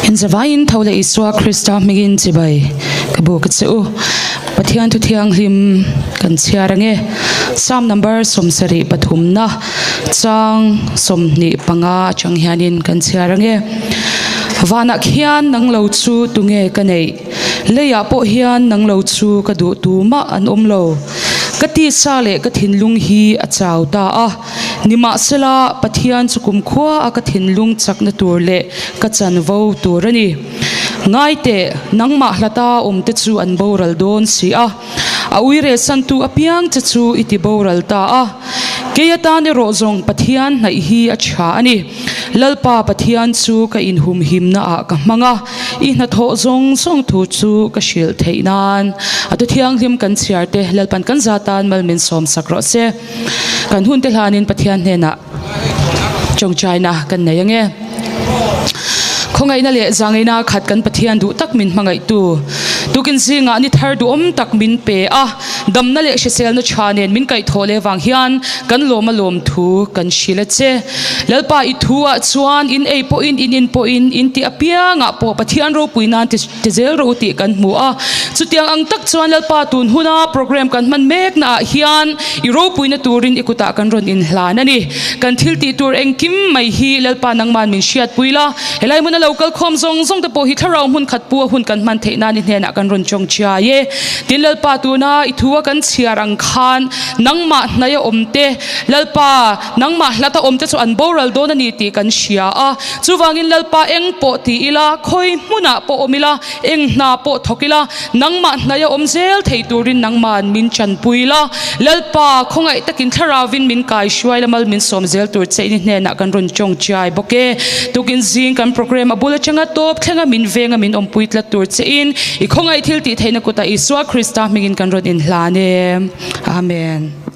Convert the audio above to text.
In zavaiin tho leh Isua Krista hmingin chibai ka bu ka che u. Pathian thu thianghlim kan chhiar ange. Psalm number 73 na chang 25 atang hianin kan chhiar ange. Vanah khian nang lo chu tunge ka neih? Leiah pawh hian nang lo chu ka duh tumah an awm lo. Ka tisa leh ka thinlung hi a chau ta a. Nimahsela, Pathian chu kumkhua a ka thinlung chakna tur leh ka chanvo tur a ni. Ngai teh, nangmah hlata awmte chu an boral dawn si a, a uiresantu apiang che chu i ti boral ta a. Kei atan erawh zawng Pathian hnaih hi a tha a ni. Lalpa Pathian chu ka inhumhimna ah ka hmang a, i hnathawh zawng zawng thu chu ka hrilh theih nan. A tu thianghlim kan chhiar te Lalpan kan za tan mal min sawm sak rawh se. Kan hun te hlanin Pathian hnenah tawngtaina kan nei ange. Khawngaihna leh zangaihna khat kan Pathian duh tak min hmangaihtu tukin zingah ni thar duhawm tak min pe a, damna leh hriselna tha nen min kaihthawh leh vang hian kan lawm a lawm thu kan hrilh a che. Lalpa i thu ah chuan in ei pawhin in in pawhin in tih apiangah pawh Pathian ropui nan ti Ti zel rawh u tih kan hmu a. Chutiang ang tak chuan Lalpa tun huna program kan hman mekna ah hian i ropuina turin i kutah kan rawn inhlan a ni. Kan thil tih tur engkim mai hi Lalpa nangman min hriatpui la. Helai hmuna lo kal khawm zawng zawng te pawh hi thlarau hmun khat pu a hun kan hman theih nan i hnenah kan rawn tawngtai e. Tin Lalpa tuna i thu a kan chhiar ang khan nangmah hnaia awm te Lalpa nangmah hlata awm te chu an boral dawn a ni tih kan hria a. Chuvangin Lalpa eng pawh ti ila, khawi hmunah pawh awm ila, eng hna pawh thawk ila, nangmah hnaia awm zel thei turin nangman min chanpui la. Lalpa, khawngaih takin thlarauvin min kai hruai la, mal min sawm zel tur che in i hnenah kan rawn tawngtai bawk e. Tukin zing kan program a bul atanga tawp thlenga min venga min awmpui tlat tur che in i khawngaih thil tih theihna kutah Isua Krista hmingin kan rawn inhlan e. Amen.